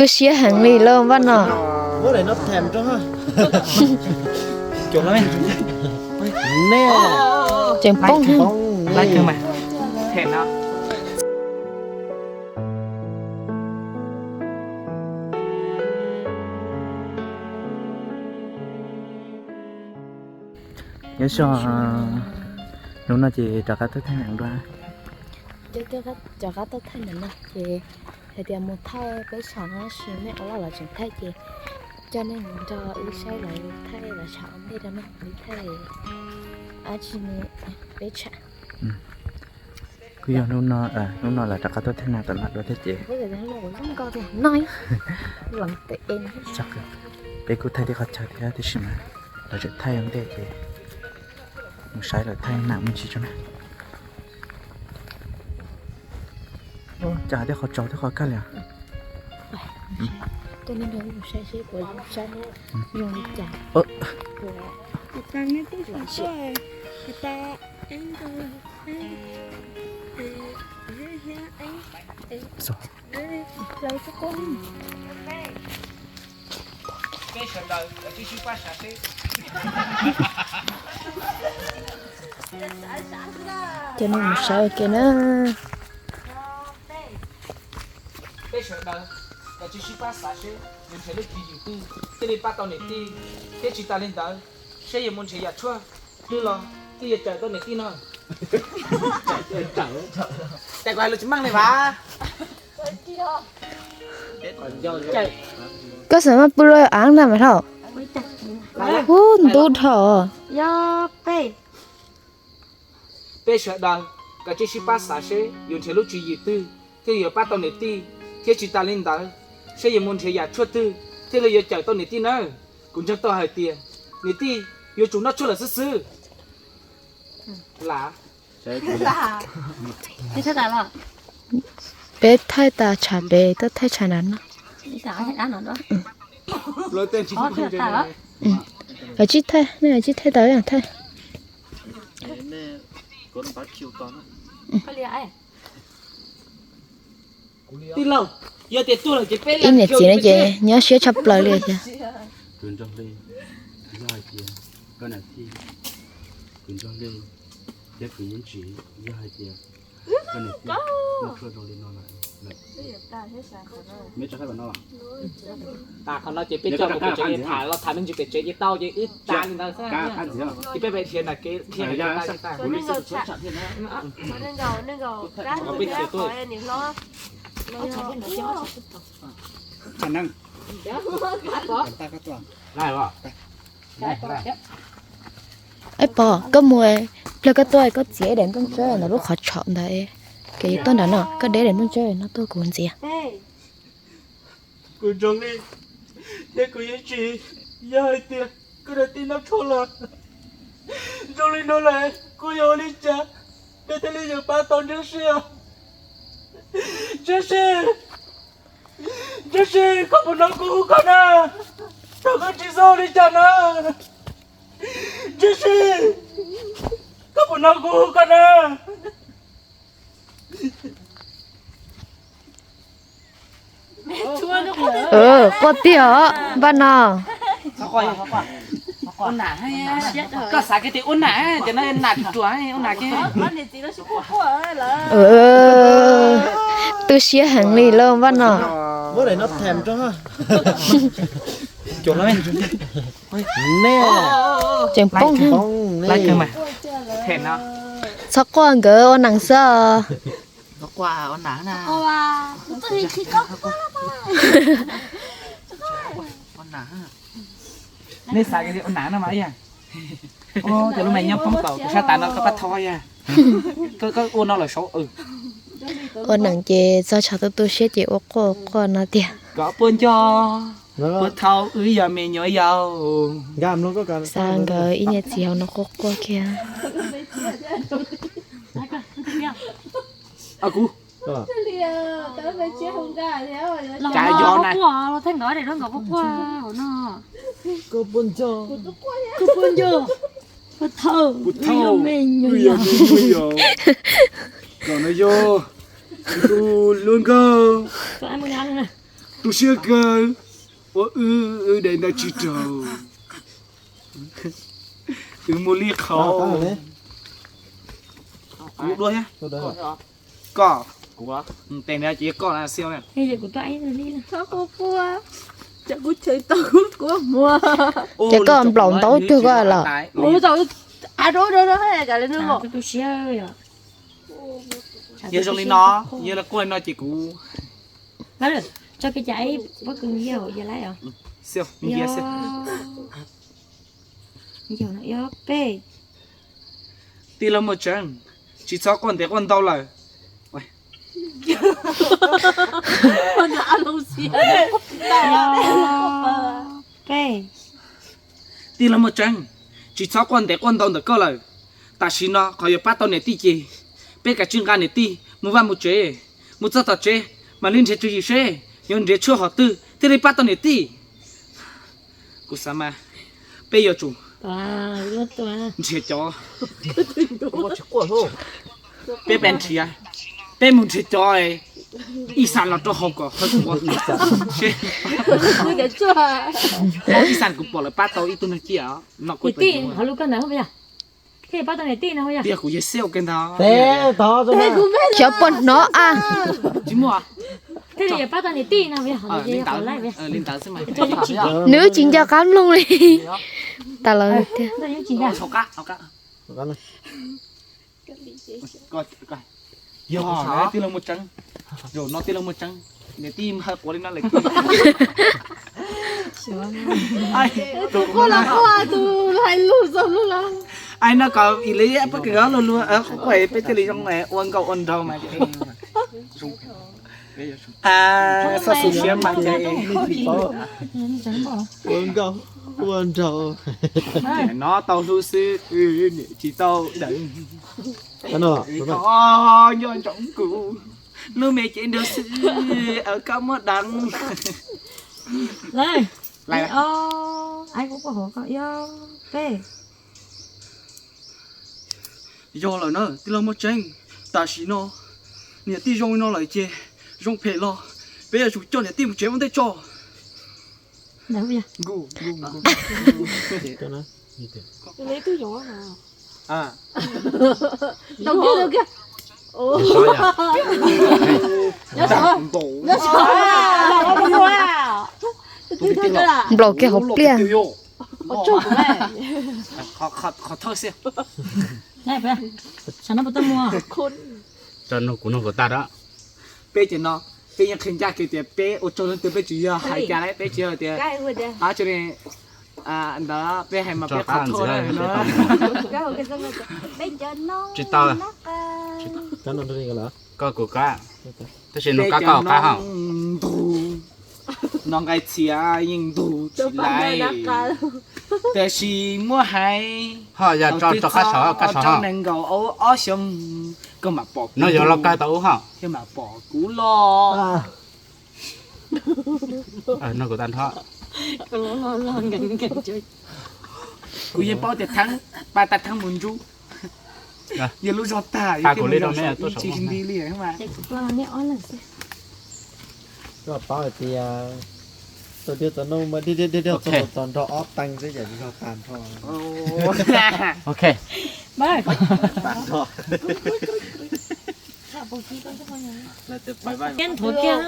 Tu siab heev li lauj Vaj Nom. Tseem poob. Nyob zoo, hnub no ces rov qab tuaj thaij neem dua. Rov qab tuaj thaij neem no ces hais tias mus thaij peb tsham no tab sis nej ua loj los tseem thaij ces coj nej mus nrog wb saib lawv thaij lawv tsham ua ntej rau no, wb thaij dab tsi ne peb tsham. Kuj yog hnub no, hnub no lawv rov qab tuaj thaij neem tom no dua thiab ces peb kuj thaij tej qhov chaw thiab tiam sis mas lawv tseem thaij ua ntej ces mus saib lawv thaij neem me ntsis tso na. Cas hais tias qhov tsaus thiab qhov kaj li. Coj nej mus saib ua ke na. Peb sawv daws kav tsij sib pab xav seb yuav nrhiav lub tswv yim twg thiaj li pab tau niam tij, thiab tsis tas li ntawd seb yuav mus nrhiav yam tshuaj twg los thiaj yuav cawm tau niam tij no. Cas kuv hais lus tsis meej li vas. Koj xav mas pw rau av na mas dhau. Ub, ntub dhau. Peb sawv daws kav tsij sib pab xav seb yuav nrhiav lub tswv yim twg thiaj li yuav pab tau niam tij, thiab tsis tas li ntawd seb yuav mus nrhiav yam tshuaj twg thiaj li yuav cawm tau niam tij nawb. Kuv ntseeg tau hais tias niam tij yuav tsum noj tshuaj lawm xwb xwb. Lam peb thaij tas tshav pem tuaj thaij tshav nram no. Kav tsij thaij, nej kav tsij thaij tas thaij. Tij laug, yog tias tuag lawm ces peb ib niam txiv no ces nyob siab tshaj plaws li thiab. Kwv Ntsuag Hli, yog hais tias koj niam tij, Kwv Ntsuag Hli thiab Kwv Yeeb Tsim, yog hais tias koj niam tij noj tshuaj zoo li no lawm, meb tso hais no. Tas qhov no ces peb coj mus pem tsev tham los tham me ntsis pem tsev ces tau ces wb tas li ntawd xwb. Ces peb pem dhia ntawm kev dhia ntawd ces tas li tas. Ib pog, koj mus, pliag koj tuaj koj txiav ib daim nplooj tsawb ntawm lub qhov tshom ntawd, kev tuaj nram no koj de daim nplooj tsawb no tuaj kuv ntxias. Kuv Ntsuag Hli thiab Kwv Yeeb Tsim, yog hais tias koj niam tij noj tshuaj lawm zoo li no lawm, kuv yuav ua li cas peb thiaj li yuav pab tau Ntswg Sij? Ntswg Sij, Ntswg Sij, koj puas hnov kuv hu koj na? Thov koj tsis txhob ua li cas na. Ntswg Sij, koj puas hnov kuv hu koj na? Quaj tiag os Npaj no. Koj xav kiag tias ua nam ces no nam ruam ua nam kiag. Tu siab heev li lauj Npaj no. Tseem poob. Txhob quaj, nkawd ua nees xwb. Nej xav ua nam no mas ib yam. Cov lub me nyob poob tom kuv sab tas no koj pab thov yag. Koj ua no los saud. Ua nees ces txog tshav tu tu siab ces ua quaj ua quaj no tiag. Kom puas nco, puas thaum wb yog me nyuam yaus. Xav nkawd ib niam txiv hauv no quaj quaj kiag. Kuv Cas yog na. Puas thaum wb yog me nyuam yaus. Kom no yog tus hluas nkauj. Tu siab kawg, ua wb wb daim ntawd tsis raug. Wb mus li qhov. Kuv dua thiab. Koj. Tes nws ces koj na Xiau na. Ces koj nplaum ntaub cuag koj los. Yog zoo li no, yog los kuj li no ces kuv tso kev cai pob kws nyiaj yog lawm os. Xiau, nyiaj xiau. Peb. Tij laug Muaj Tseeb, tsis txhob quaj ntev quaj ntau lawm. Peb. Tij laug Muaj Tseeb, tsis txhob quaj ntev quaj ntau ntawm koj lawm. Tam sim no qhov yuav pab tau niam tij ces peb kav tsij nqa niam tij mus vaj mus tsev, mus txog tom tsev mam li nrhiav tswv yim seb yuav nrhiav tshuaj hom twg thiaj li pab tau niam tij. Kuv xav mas peb yuav tsum nrhiav cov, peb pab nrhiav, peb mus nrhiav cov ib xas los rau hauv kom ib xas kuv pom lawv pab tau ib tug neeg ciaj no. Kuv tij hauv lub koj ntawd thiaj pab tau niam tij no. Tias kuv yog Xiau kiag ntag. Xyov puas hnov a. Tsis muaj. Nws tsis nco qab mloog li. Tas los tiag. Yog tij laug Muaj Tseeb, zaum no tij laug Muaj Tseeb, niam tij ha quav li no lawm. Ai no kom ib li pab kws luag luag quaj peb thiaj li zoo ua nkauj ua nraug mas. Xov xwm siab mas ces ua nkauj ua nraug no tau hlub xwb, tsis tau deev. Nco ntsoov kuv lub me cev nrog xwb, koj muab deev. Yog lawm na tij laug Muaj Tseeb, tam sim no niam tij zoo li no lawm ces zoo phem los peb yuav tsum coj niam tij mus tsev ua ntej tso. Nplaum kiag hauv pliaj. Qhov thawj xwb. Tso nug kuv nug kuv tag. Peb ces no peb yeej qhia ncaj kev tias peb ua tsaug leej twg, peb tsis yog hais cas li, peb tsis yog tias qab tsis li ntawd, peb hais mas peb qhov thawj no. Tsis tau. Koj kuv qab, tab sis nug qab koj qab hos. Ntug no nqaij txhia yeej ntug tsis laiv, tiam sis muab hais ho yog rau qab saum, qab saum nees nkaum ob xyoos koj mam pom no, yog los kawg tau ub hos, koj mam pom kuv los. Nug kuv tag nrho. Kuv yeej paub tias Theeb, pab tag Theeb mus ntsub. Yog lub zog tag, tsis nti li mas. Koj paub hais tias tau diav tau noj mas diav diav diav txog nrog ob teev xwb ces zog tag nrho. Tag nrho. Kiab nthuav kiag.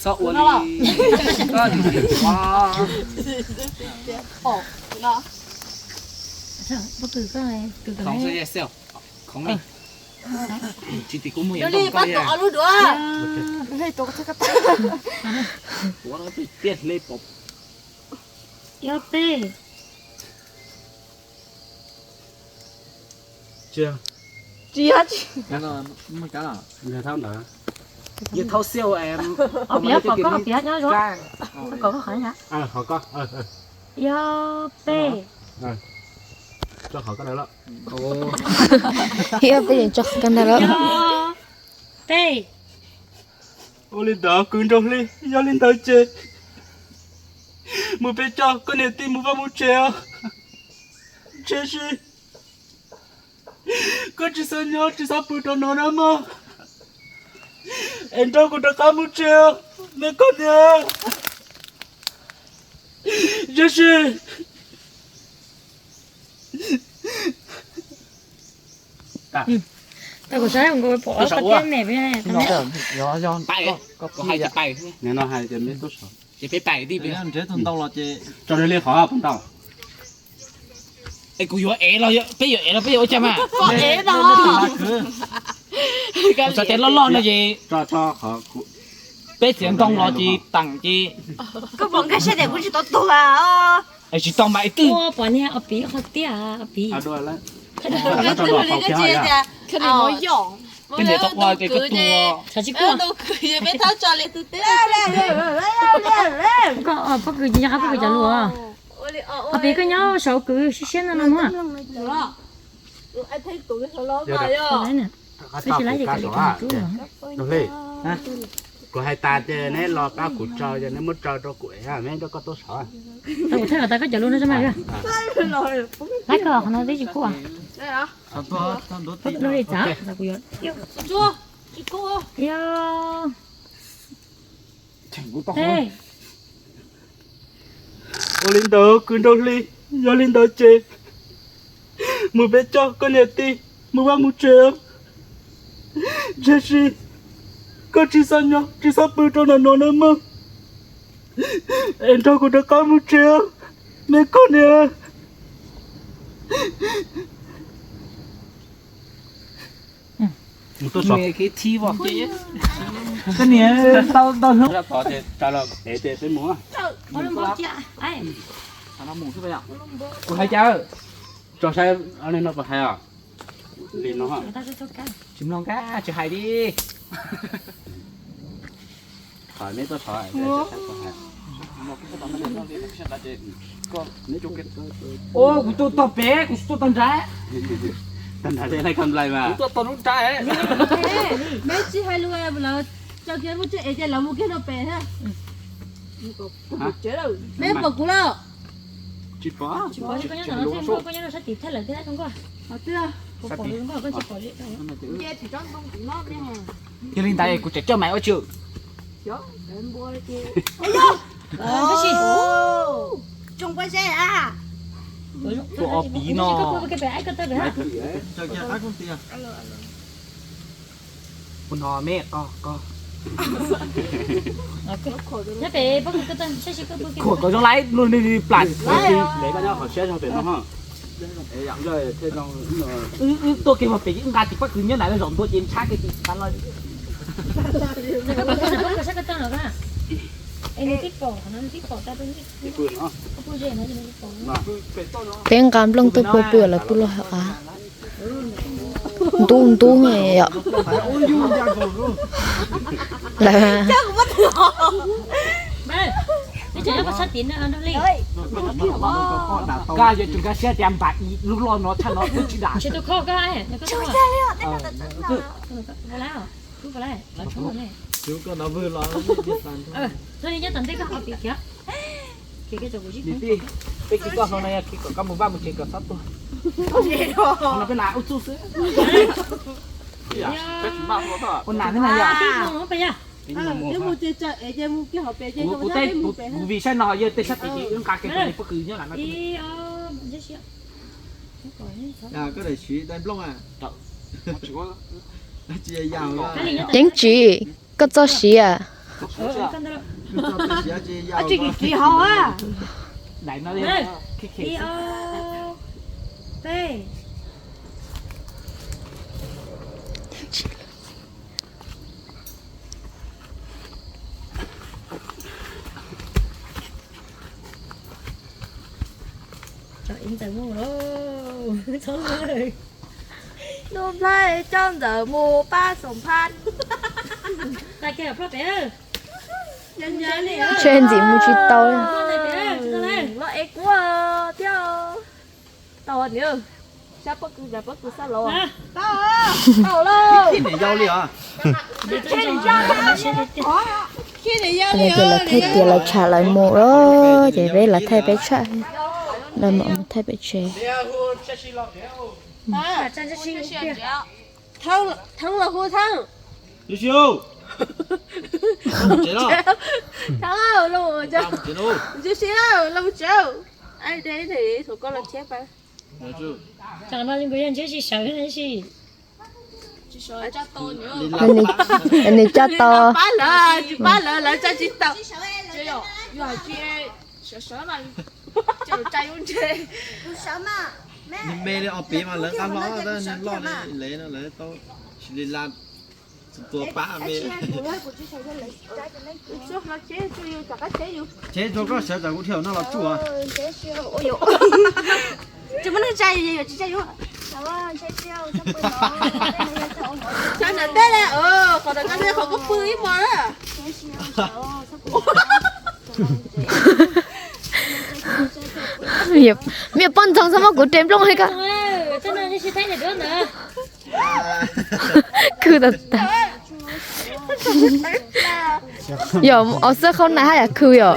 Txhob ua li, koj nim ua. Khoov xwb, khoov li. Tsis tim kuv mus yuav ntoo koj li. Tiab peb. Tsis, yog thauj xiab, yog peb. Yog peb tso qhov ntawd lawm. Peb. Ua li ntawd kwv nraug hli, yog li ntawd ces mus peb coj koj niam tij mus vaj mus tsev os. Tsis, koj tsis xav nyob tsis xav pw rau no na mog. Es nrog kuv rov qab mus tsev, me koj niam. Yawm si. Tau kuv saib nkaus pom ob qhov tiab me peb. Nim no hais tias me tub sav, ces peb pais tij peb nrhiav tus ntoo los ces tso li qhov peb ntau. Es kuv yuav ev los peb yuav ev los peb yuav ua cas mas? Kuv xav tias loj loj no ces peb txiav ntoo los ces teem ces. Koj pom nkag siab tias kuv tsis tau tuag. Es tsis tau mas ib tug. Pom niag ob pib qhov tiag ob pib. Koj niam tau ua ces koj tuag. Peb tsis kua. Koj pob kws nyob qhov pob kws cov lus. Ob pib koj nyob saum kws siab siab no no muab. Kuv hais tas ces neb los pab kuv tso, yog neb muab tso rau kuv es neb nrog koj tuaj saud. Tau kuv thaij tas koj cov lus no tso mas. Laib koj qhov no twb tsis kua. Lub li txav kuv yuav. Ua li ntawd kwv nraug hli, yog li ntawd ces mus peb coj koj niam tij mus vaj mus tsev. Tiam sis koj tsis txhob nyob tsis txhob pw rau ntawm no nawb mog, es nrog kuv rov qab mus tsev, me koj niam. Koj niam tau ntau hnub. Kuv hais cas? Tso saib no puas hais os. Li no tsis mloog kab tsis hais li. Ua kuv tuaj tog pem kuv tuaj tog nrad. Tog nrad li koj nplai mas. Kuv tuaj tog lub nrad. Neb tsis hais lus lawv tso kiag lub tsev es ces lawv mus kiag rau pem thiab. Neb pom kuv lawm? Tsis pom. Yog li ntawd kuv tseem coj maiv ua tsi. Ua ob pib no. Ua no me qog qog. Khuam kom zoo laib luag nws plam. Wb tuaj kev mus pem wb nqa tis pob kws nyob nram zaum ntua ces ntshab kev tis tas los. Peb nqa nplooj tuaj puag pw lawv pw lub hauv av. Ntub ntub yom. Lawv Koj yuav tsum nkag siab tias npam ib lub loj no tshaj no twb tsis dam. Peb tsis koj hlo no yog khi kom koj mus vaj mus tsev kom txhob tuag. No peb na ub txuj xwb. Ua nam thiab na yom. Kuv vim saib no yog tej sab tim wb nqa kiag tus pob kws nyob lam no. Koj daim siv daim nplooj a. Ceev tsis, koj txoj siv a. Tso ib ntxawm mus lauj. Txhob lawm. Nus nplhaib coj ntxawm mus pab xoom phab. Tshe ntxim mus tsis tau li. Los es kuv thiab. Tau niam, sab pob kws, sab pob kws xab laub. Tau lauj. Ces lawv thaij tias lawv tsham lawv mus lawm, ces peb lawv thaij peb tshaj, lawv mam mus thaij peb tsev. Theeb los hu Theeb. Tsev los. Thov los tsev. Tsev los. Tsev los, los tsev. Ai, de thầy thủ con los chép. Cov no li npus yog ntshe tsis sawv li si. Nws coj to. Pab lawv, tsis pab lawv, lawv coj tsis tau. Nws me li os piv mas lawv qab hlob, tab nws loj li lev no lawv tau sis li la tus tua pab me. Tsev tsuag koj sawv tsam kuv dhia no los tsuj. Sawv ntawm teb le, qhov ntawm koj qhov koj pw ib hmo na. Me poj ntxoog xwb muab kuv res nplooj li ko. Khw tas tas. Yog os xab khaub nais haj yam khw yom.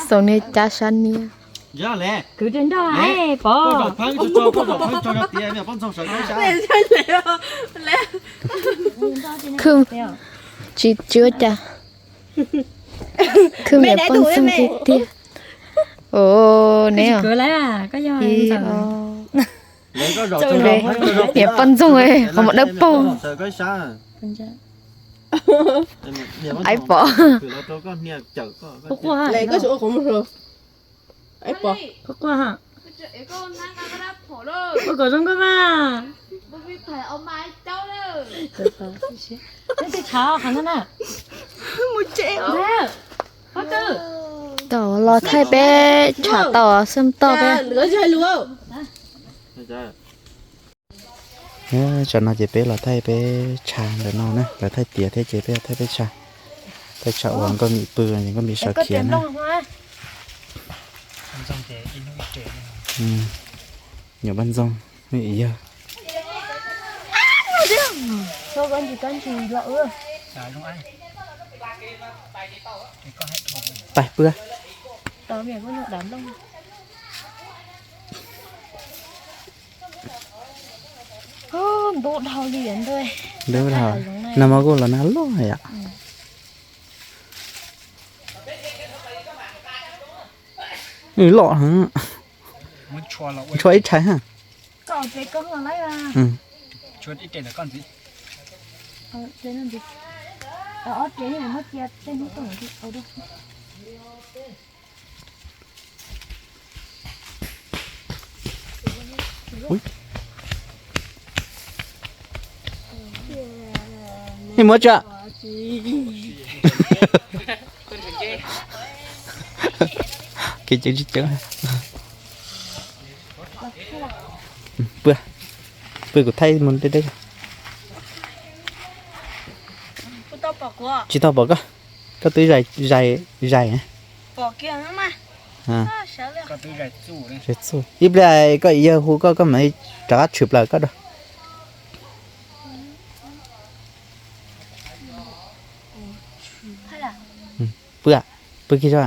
Xoom niag cab sab niag. Kwv ris nrog pov. Khw tsis tsis ua cas. Khw niam poj ntxoog tiag tiag. Os, neb os. Niam poj ntxoog, qhov muag dawb paug. Aib pom. Ua kom zoo nkauj mas. Tom los thaij peb tshav tom xeem toj peb. Tam no ces peb los thaij peb tshav ntawm no na, lawv thaij tiav thiab ces peb thaij peb tshav. Thaij tshav uas nkauj Mim pw, nkauj Mim sawv khiav na. Nyuam poj ntxoog, yawg. Pais pw. Ntub dhau, nag hmo kuj los nag loj yom. Loj heev. Tshuav ib rhais ha. Nej muab tso. Kev ceev tsis ceev. Pw, pw kuv thaij mus deb deb. Tsis tau pom koj, koj twb zais, zais, zais. Zais txuj. Ib pliag koj yawg hu koj, koj mam rov qab tshwm plaws koj rau. Pw, pw kiag tso.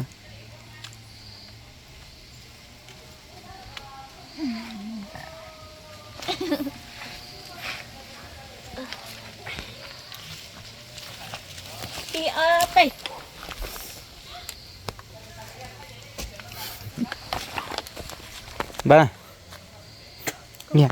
Npawg, niam,